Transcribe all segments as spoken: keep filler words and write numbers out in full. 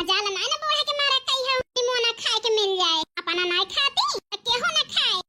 जाल नाय ना बूढ़ा के मारा कहियो निमोना खाए के मिल जाए। अपना नाय खाती त केहू ना खाए।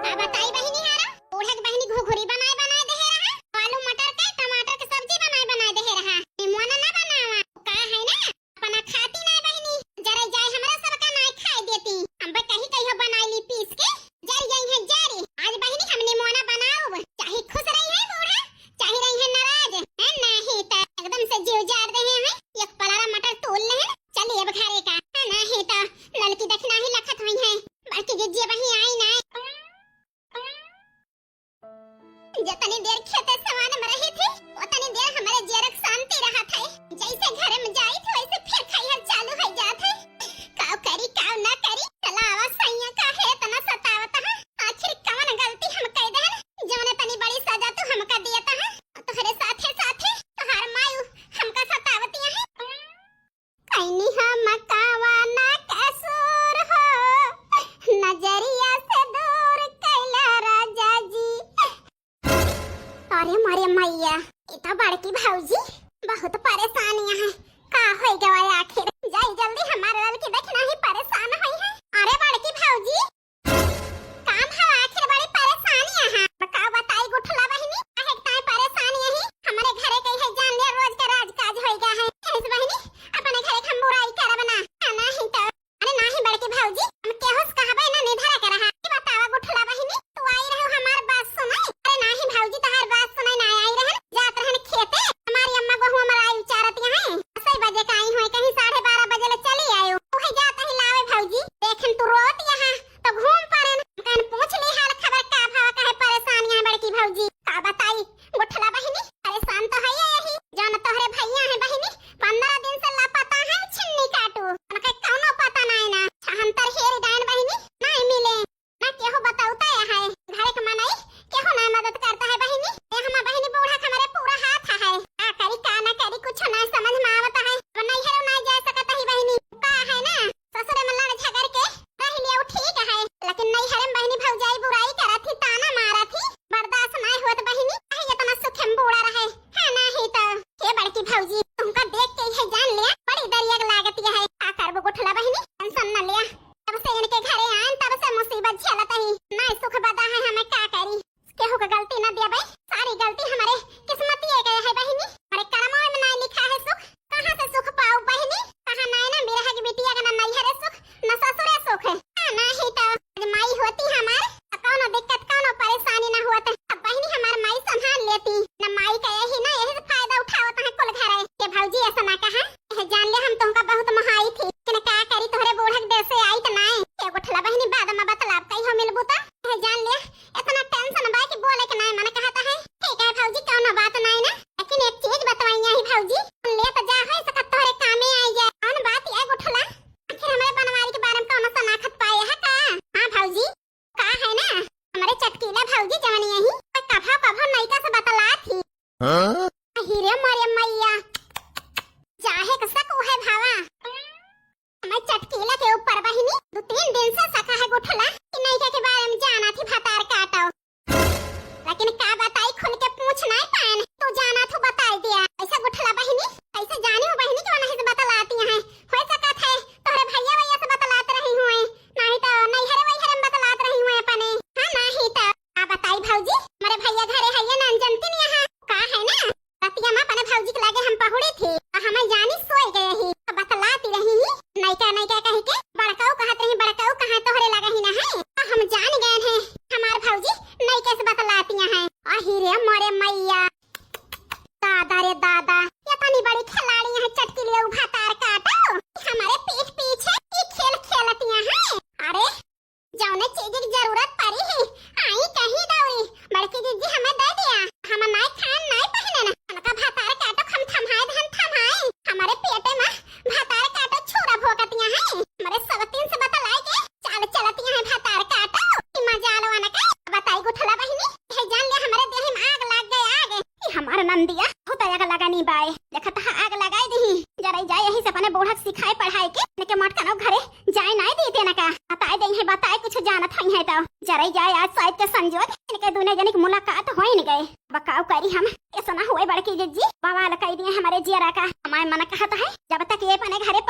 का बताई बहिनी हारा, बूढ़ा के बहिनी घुघुरी बनाए बनाए देहे रहा, आलू मटर के टमाटर के सब्जी बनाए बनाए देहे रहा, निमोना ना बनावा। का है ना, अपना खाती नाय बहिनी, जरे जाए हमरा सबका नाय खाए देती। हम बे कहीं कहियो बनाई ली पीस के, जर जाई है जरी। आज बहिनी हम निमोना बनाउब, चाहे खुश रही है बूढ़ा, चाहे रही है नाराज, है नाही त एकदम से जीव जार देहे हैं। एक पलारा मटर तोल लेहन, चली अब घरे का, है नाही त ललकी दखिना ही लखत हुई है, बड़की जिज्जी वहीं आई ना। जतनी देर खेते सवान में रही थी, उतनी देर हमरे जियरक शांति रहत है। जैसे घर में जाई थी, वैसे फिर खैहर चालू हो जात है। काव करी, काव ना करी, चला आवा सैया, काहे इतना सतावत है? आखिर कवन गलती हम कइ देहन, जौने तनी बड़ी सजा तू हमका दियत है? तोहरे साथे साथे तोहार मायू हमका सतावती है। कैनी हम कवना कसूर हो, नजरिया से दूर कैला राजा जी। अरे मोरे मैया, ई तो बड़की भौजी बहुत परेशान है। का होई गवा आखिर? जाई जल्दी हमार ललकी दखिना ही परेशान होई है। अरे बड़की भौजी, काम है आखिर बड़ी परेशानी है। का बताई गुठला बहिनी, काहे के ताई परेशानी है? हमरे घरे के है जान लिया रोज के राज काज होई गया है। इस बहिनी अपने घरे के हम बुराई करब ना, नहीं तो। अरे नाही बड़की भौजी, हम केहू से कहबे ना निधरा के रहा। ई बतावा गुठला बहिनी, तू आई रहू हमार बात सुनाई? अरे नाही भौजी, तोहार बात सुनाई ना आई रहन, जात रहन खेते। हमारी अम्मा बहू हमार आई उचारत यहाँ, दसई बजे का आई हुई, कहीं साढ़े बारह बजे ले चली आयो। उहे जात ही लावे भौजी, देखन तू रोत यहाँ तो घूम पड़न। कहन पूछ ली हाल खबर का भाव, काहे परेशान यहाँ बड़की भौजी? का बताई गुठला बहिनी, परेशान तो है यही, जौन तोहरे भैया है बहिनी, पन्द्रह दिन से लापता है छिन्नी काटू, उनके कौनो पता नाय ना। छहंतर हेरी डायन बहिनी नाय मिले, ना केहू बतौता है, घरे के मनई केहू नाय मदद करता है बहिनी। ए हमा बहिनी बूढ़ा के हमरे पूरा हाथ है, का करी का ना करी कुछ नाय समझ में आवता है। अब नैहर नाय जा सकत ही बहिनी, का है ना ससुरे में लड़ झगड़ के रह लिया, उ ठीक है, लेकिन नैहर में बहिनी भौजाई बुराई करत ही, ताना मारत ही, बर्दाश्त नाय होत बहिनी, काहे इतना सुख में बूढ़ा रहे, है नाही तो। हे बड़की भौजी, तुमका देख के इहे जान लिया, बड़ी दरियक लागत है। का करबो गुठला बहिनी, tension न लिया, तब से इनके घरे आयन तब से मुसीबत झेलत ही, नाय सुख बदा है, हमें का करी। केहू के गलती न देबे, सारी गलती हमरे किस्मतिये के है बहिनी, हमरे करमवा में नाय लिखा है सुख। कहाँ से सुख पाऊ बहिनी, कहाँ नाय ना बिरहा के बिटिया के ना नैहरे सुख, ना ससुरे सुख। हाँ, नाही तो आज माई होती हमार, त कौनो दिक्कत, कौनो परेशानी ना होत। अब बहिनी हमार माई संभाल लेती, ना माई का यही ना यही से फायदा उठावत है कुल घरे। ये भौजी ऐसा ना कहा, यह जान ले हम तुमका बहुत मोहाई थी, लेकिन का करी तोहरे बूढ़क देश से आई त नाय। ये गुठला बहिनी बाद में बतलाब कहियो मिलबू त, यह जान ले इतना tension बा कि बोले के नाय मन कहता है। ठीक है भौजी, कौनो बात नाय ना, लेकिन एक चीज बतवाई ही भौजी, ले त जा है सकत तोहरे कामे आई जाए। कौन बात ये गुठला? आखिर हमरे बनवारी के बारे में कौनो सनाखत पाए है का? हाँ भौजी, का है ना, हमरे चटकीला भौजी जवन यही त कभो कभो नैका से बतलात ही। हाँ? अहि रे मोरे मैया, चाहे के सक उहे भावा। हमारे चटकीला के ऊपर बहिनी दो तीन दिन से सका है गुठला कि नैका के बारे में जाना थी भतार काटो। लेकिन का बताई, खुल के पूछ नाय पायन, तू जाना थू बताई दिया। ऐसा गुठला बहिनी, कैसे जानी हो बहिनी कि वनही से बतलाती हैं? हो सकत है तोहरे भैया वैया से बतलात रही हुए, नाही तो नैहरे वैहरे में बतलात रही हुए अपने। हाँ नाही तो का बताई भौजी, हमारे भैया घरे है ये नान जनती नहीं है। का है ना, रतिया में अपने भौजी के लागे हम पहुड़ी थी, तो हमें जानी सोई गए ही, तो बतलाती रही ही, नैका नैका कही के बड़काऊ कहत रही, बड़काऊ कहाँ तोहरे लगा ही ना है, तो हम जान गए हैं, हमार भौजी नैके से बतलाती हैं। अहि रे मोरे मैया, दादा रे दादा, ये तनी बड़ी खिलाड़ी है चटकीली भतार काटो, हमारे पीठ पीछे ये खेल खेलती हैं। अरे जौने चीज की जरूरत पड़ी ही, आई कहीं दौरी, बड़की जिज्जी हमें दे दिया। हम नाय खान नाय पहने ना, उनका भतार काटो हम थम्हाए धन थम्हाए। हमारे पेटे में भतार काटो छुरा भोंकतिया हैं। हमारे सवतीन से बतलाए के चाल चलतिया हैं भतार काटो। कि मजा लो ना का बताई गुठला बहिनी, यह जान ले हमारे देह में आग लाग गए आग। कि हमार नंदिया बहुत आग लगानी बाए। देखत हा आग लगाई दही, जराई जाए यही से अपने बूढ़ा के सिखाए पढ़ाए के, लेके मटकनो घरे जाए नाय देते ना का। बताए दे है, बताए कुछ जानत हई है तो। जराई जाए आज शायद के संजोग इनके दुने जने की मुलाकात होई न गए। बकाव करी हम, ऐसा ना हुए बड़की जिज्जी, बवाल कई दिए हमारे जियरा का। हमारे मन कहत है जब तक ये अपने घरे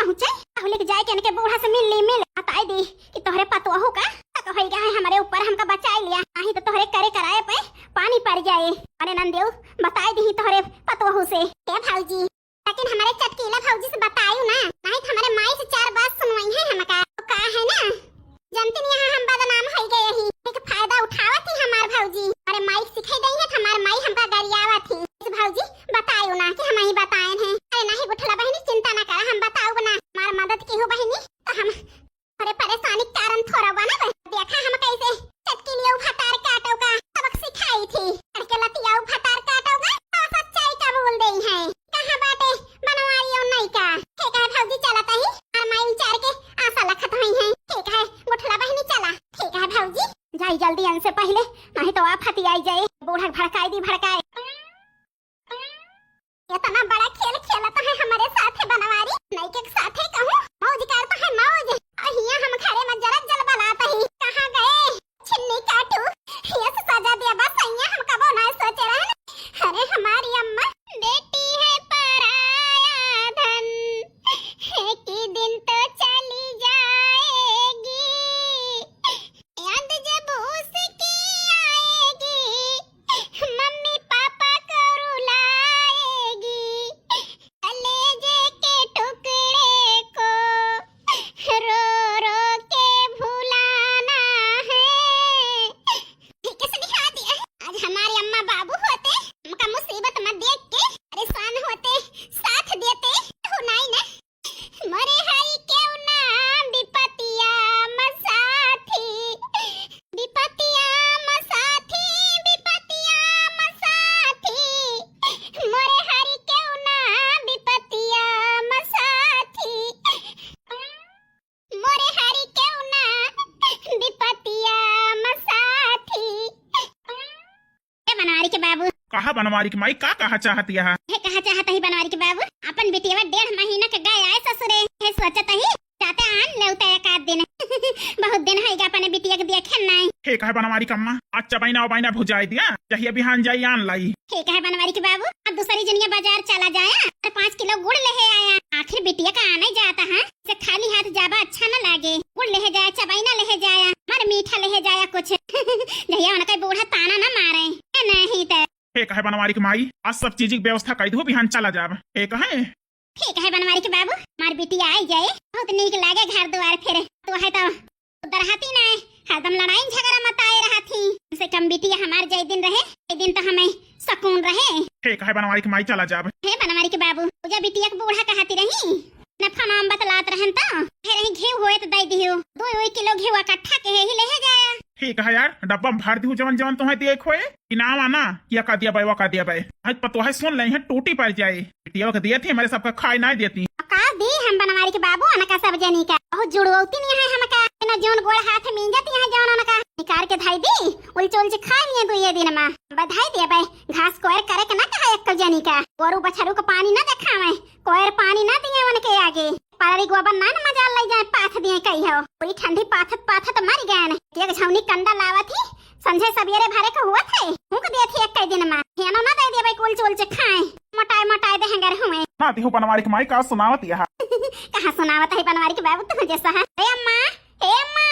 ली मिल बताई दी कि तोहरे पतोहू का शक होई गया है हमरे ऊपर, हमका बचाई लिया, नाहीं तो तोहरे करे कराए पे पानी पड़ जाए। अरे नंदेऊ, बताई दी तोहरे पतोहू से। ए भौजी, लेकिन हमरे चटकीला भौजी से बतायू ना, नाहीं तो हमरे माई से चार बात सुनवाई है हमका। तो का है ना, जनती नहीं यहाँ हम बदनाम होई गए ही, एक फायदा उठावत ही हमार भौजी। अरे माई के सिखाई दई है तो हमार माई हमका गरियावत ही। इस भौजी बतायू ना कि हम ही बताए हैं। अरे नाहीं गुठला बहिनी, चिंता ना करा, हम बताऊ ना, हमार मदद की हो बहिनी, तो हम अरे परेशानी के कारण थोड़ा बा ना बे। देखा हम कैसे चटकीलिया भतार काटो का सबक सिखाई थी। अरे के लतिया भतार काटो का तो सच्चाई का बोल दई है। कहाँ बाटे बनवारी और नहीं का? ठीक है भौजी, चलत ही। और माई विचार के आशा लखत हुई है। ठीक है गुठला बहिनी, चला। ठीक है भौजी, जाई जल्दी इनसे पहले, नाहीं तो आफत आई जाए। बूढ़ा भड़काई दी, भड़काए। इतना बड़ा खेल खेलत है हमरे साथे बनवारी, नइके के साथे कहूँ मौज करत है मौज। अहिया हम घरे में जरा जल बलात ही, कहाँ गए छिन्नी काटू? ये से सजा दिया बस, अहिया हम कबो ना सोचे रहन। अरे हमारी अम्मा, बेटी है पराया धन, एक ही दिन तो चली जाएगी। याद जब उसकी आएगी, मम्मी पापा को रुलाएगी। कलेजे के टुकड़े को रो रो के भुलाना है। ठीक से दिखा दिया। आज हमारे अम्मा बाबू होते, हमका मुसीबत में देख के परेशान होते, साथ देते, तो नहीं ना। मोरे हरि केहू ना बिपतिया म साथी, बिपतिया म साथी, बिपतिया म साथी। मोरे हरि केहू ना बिपतिया म साथी, मोरे हरि केहू ना बिपतिया म साथी। ए बनवारी के बाबू। कहा बनवारी के माई, का कहा चाहत यहा? हे कहा चाहत ही बनवारी के बाबू, अपन बिटिया डेढ़ महीना के गए आए ससुरे, हे सोचत ही जाते आन लेउते एक आध दिन। बहुत दिन होइगा अपने बिटिया के देखे नाई। हे कहे बनवारी के अम्मा, आज चबैना उबैना भुजाई दिया, जहिया बिहान जाई आन लाई। हे कहे बनवारी के बाबू, अब दूसरी जनिया बाजार चला जाया और पाँच किलो गुड़ लेहे आया। आखिर बिटिया का आना ही जाता है, से खाली हाथ जाबा अच्छा न लागे। गुड़ लेहे जाया, चबैना लेहे जाया, मर मीठा लेहे जाया कुछ। जहिया उनका बूढ़ा ताना न मारे, ए नहीं त। हे कहे बनवारी के माई, आज सब चीज की व्यवस्था कई दू, बिहान चला जाब। हे कहे। हे कहे बनवारी के बाबू, मार बिटिया आई जाए, बहुत नीक लागे घर द्वार फिर। तो है तो उधर रहती ना, हरदम लड़ाई झगड़ा मताए रहती। से कम बिटिया हमार जय दिन रहे, ए दिन तो हमें सकून रहे। हे कहे बनवारी के माई चला जाब। हे बनवारी के बाबू, उजा बिटिया के बूढ़ा कहती रही, न फोन हम बतलात रहन तो, हे रही घी होए तो दे दियो, दो ओई किलो घी इकट्ठा के ही ले जाया। ठीक है यार, डब्बा में भर दियो जवन जवन तुम्हें दिए खोए, इनाम आना, या का दिया बे, वा का दिया बे। आज पतोहे सुन ले हैं, टूटी पड़ जाए। बिटिया के दिए थे, हमारे सबका खाए ना देती। का दी हम बनवारी के बाबू, अनका सब जनी का। बहुत जुड़वती नहीं है हमका। इतना जौन गोड़ हाथ मींजत यहाँ जौन अनका निकाल के धाई दी, उलच उलच खा लिए दुए दिन मा। बधाई दे बे, घास कोयर करे के ना कहा एक जनी का। गोरू बछरू के पानी ना देखावे, कोयर पानी ना दिए उनके आगे। पारी गोबर ना न मजाल ले जाए, पाथ दिए कही हो। पूरी ठंडी पाथत पाथत मर गए न। एक झौनी कंडा लावत ही, संझे सवेरे भरे के हुआ थे, फूंक दिए थे एक दिन मा। हियानो ना दे दिए बे, उलच उलच खाए, मोटाए मोटाए देहंगर हुए। ना दिहु बनवारी के माई का सुनावत यहा। कहाँ सुनावत है बनवारी के बाबू तू जैसा है। ए अम्मा, ए अम्मा।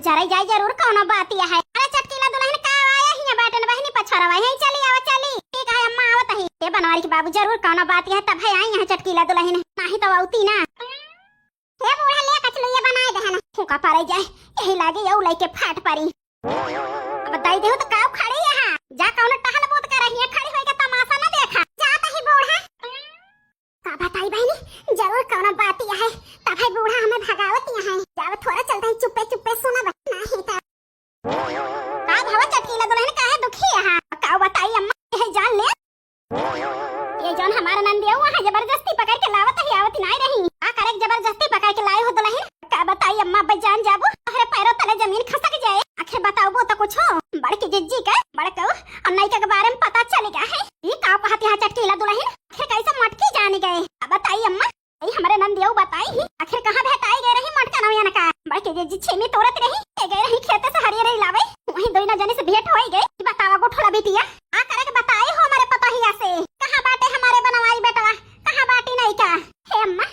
जरे जाए जरूर कौनो बात यह है। अरे चटकीला दुलहिन का आया हिया बाटन बहिनी पछरवा है, चली आवा चली। ठीक है अम्मा आवत ही। ए बनवारी के बाबू जरूर कौनो बात यह तब है आई यहाँ चटकीला दुलहिन। नाही तो औती ना। हे बूढ़ा, ले कचलुइया बनाए देहन। फूंका पड़े जाए, यही लागे यऊ लइके फाट पड़ी। अब दाई देहु तो काऊ खड़ी यहाँ। जा कौनो टहल बूत कर रही है, खड़ी होई के तमाशा न देखा। जात ही बूढ़ा। का बताई बहिनी, जरूर कौनो बात यह है, तब है बूढ़ा हमें भगावत यहाँ है। जाओ थोड़ा चलते हैं चुप्पे चुप्पे सुना बहिनी, नहीं तो। का भवा चटकीला दुलहिन काहे दुखी यहाँ? का बताई अम्मा, यह जान ले। ये जौन हमारा नंदिया हुआ है, जबरदस्ती पकड़ के लावत ही, आवत नाई रही। का करे जबरदस्ती पकड़ के लाए हो दुलहिन? का बताई अम्मा, अब जान जाबो, तोहरे पैरों तले जमीन खसक जाए। आखिर बताओ तो कुछ हो, बड़की जिज्जी का, बड़कऊ और नईका के बारे में पता चल गया है। ये का कहत यहाँ चटकीला दुलहिन? आखिर कैसे मटकी जान गए? का बताई अम्मा, ई हमरे नंदियऊ बताई ही, आखिर कहाँ भेटाई गए रही मटका नवियन का? बड़की जिज्जी छीमी तोड़त रही, के गए रही खेते से हरियर लावे, वहीं दोनों जने से भेंट होई गई। ई बतावा गोठला बिटिया, आ करे के बताई हो हमारे पतोहिया से, कहाँ बाटे हमारे बनवारी बेटवा, कहाँ बाटी नईका? हे अम्मा,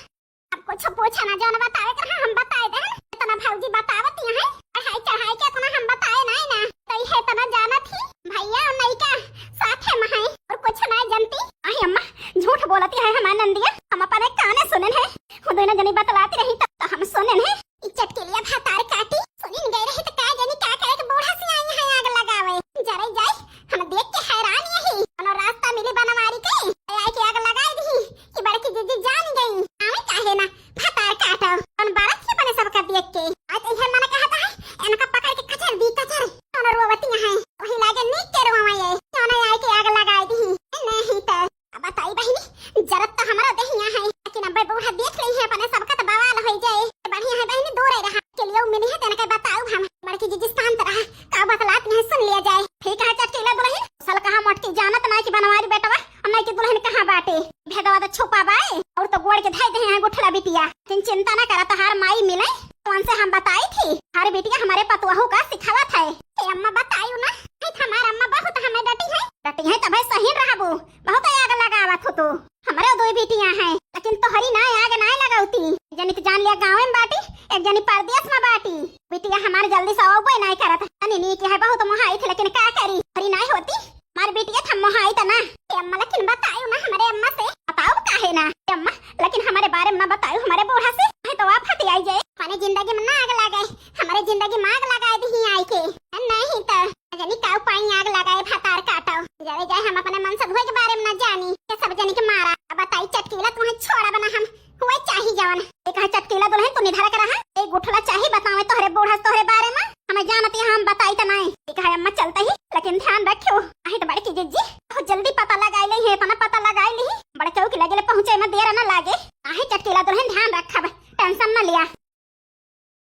अब कुछ पूछ कुछ ना जौन बतावे के रहा हम बताए देहन। इतना भौजी बतावत ही है, चढ़ाई चढ़ाई के इतना हम बताए नाई ना। तो ये इतना जानत ही भैया और नैका साथे में है और कुछ ना जानती। आई अम्मा, झूठ बोलती है हमार नंदिया, हम अपने काने सुनेन है। वो दोनों जनी बतलाती रही तो, तो हम सुनेन है। ई चटकेलिया भतार काटी सुनिन गए रहे तो का जानी का करे के बूढ़ा से आई है आग लगावे। जरे जाए, हम देख के हैरान यही। कोनो रास्ता मिली बनवारी के, आए के आग लगाई दी। ई बड़की जीजी जान गई। आवे काहे ना, भतार काटो। कौन बारत के बने सबका देख के। आज इहे मन कहता है, इनका पकड़ के कचर दी कचर। कौन रोवती है, वही लागे नीक के रोवा ये। कौन आए के आग लगाई दी। नहीं तो अब बताई बहिनी, जरत तो हमरा देहिया है, लेकिन अब्बे बूढ़ा देख लेई है, अपने सबका तो बवाल होई जाए। बढ़िया है बहिनी, दूर ही रहा। के लिए मिली है, तेनके बताऊ हम। बड़की जीजी शांत रहा, का बतलात नहीं सुन लिया जाए। ठीक है चटकीला दुल्हन, सल कहाँ मोटकी जानत ना कि बनवारी बेटवा, और ना कि दुल्हन कहाँ बाटे। भेदवा तो छुपा बाए, और तो गोड़ के धाई दे हैं गुठला बिटिया। लेकिन चिंता ना करा, तोहार माई मिले, तो उनसे हम बताई थी। हर बिटिया हमारे पतुआहू का सिखावत है। ए अम्मा बतायू ना, नहीं तो हमार अम्मा बहुत हमें डटी है। डटी है तबे सही रहबू, बहुत आग लगावत हो तू। हमरे दो बिटिया हैं, लेकिन तोहरी ना आग ना लगावती। एक जनी तो जान लिया गाँव में बाटी, एक जनी परदेस में बाटी। बिटिया हमार जल्दी से अउबे ना करत। तनी नीक है बहुत मोहाई थे, लेकिन का करी, तोहरी ना होती। हमार बिटिया था मोहाई था ना। ए अम्मा लेकिन बतायू ना हमारे अम्मा से। बताऊ काहे ना ए अम्मा, लेकिन हमारे बारे में ना बतायू हमारे बूढ़ा से, नहीं तो आप हटी आई जाए। अपने जिंदगी में ना आग लगाए, हमारे जिंदगी में आग लगाए दी आई के। नहीं तो जनी काऊ पाई आग लगाए भतार काटो। जरे जाए हम अपने मन से धोए के बारे में ना जानी। ये सब जनी के मारा। अब बताई चटकीला तुम्हें छोड़ा बना हम हुए चाही जवन। एक है चटकीला दुल्हन तू निधरा के रहा। एक गुठला चाही बतावे तोहरे बूढ़ा से तोहरे बारे में। हमें जानत है हम बताई त नहीं। एक है अम्मा चलते ही, लेकिन ध्यान रखियो। आहे तो बड़की जिज्जी बहुत जल्दी पता लगाई ली है, इतना पता लगाई ली। बड़े चौकी लगे ले पहुँचे में देर ना लागे। आहे चटकीला दुल्हन ध्यान रखब, टेंशन ना लिया।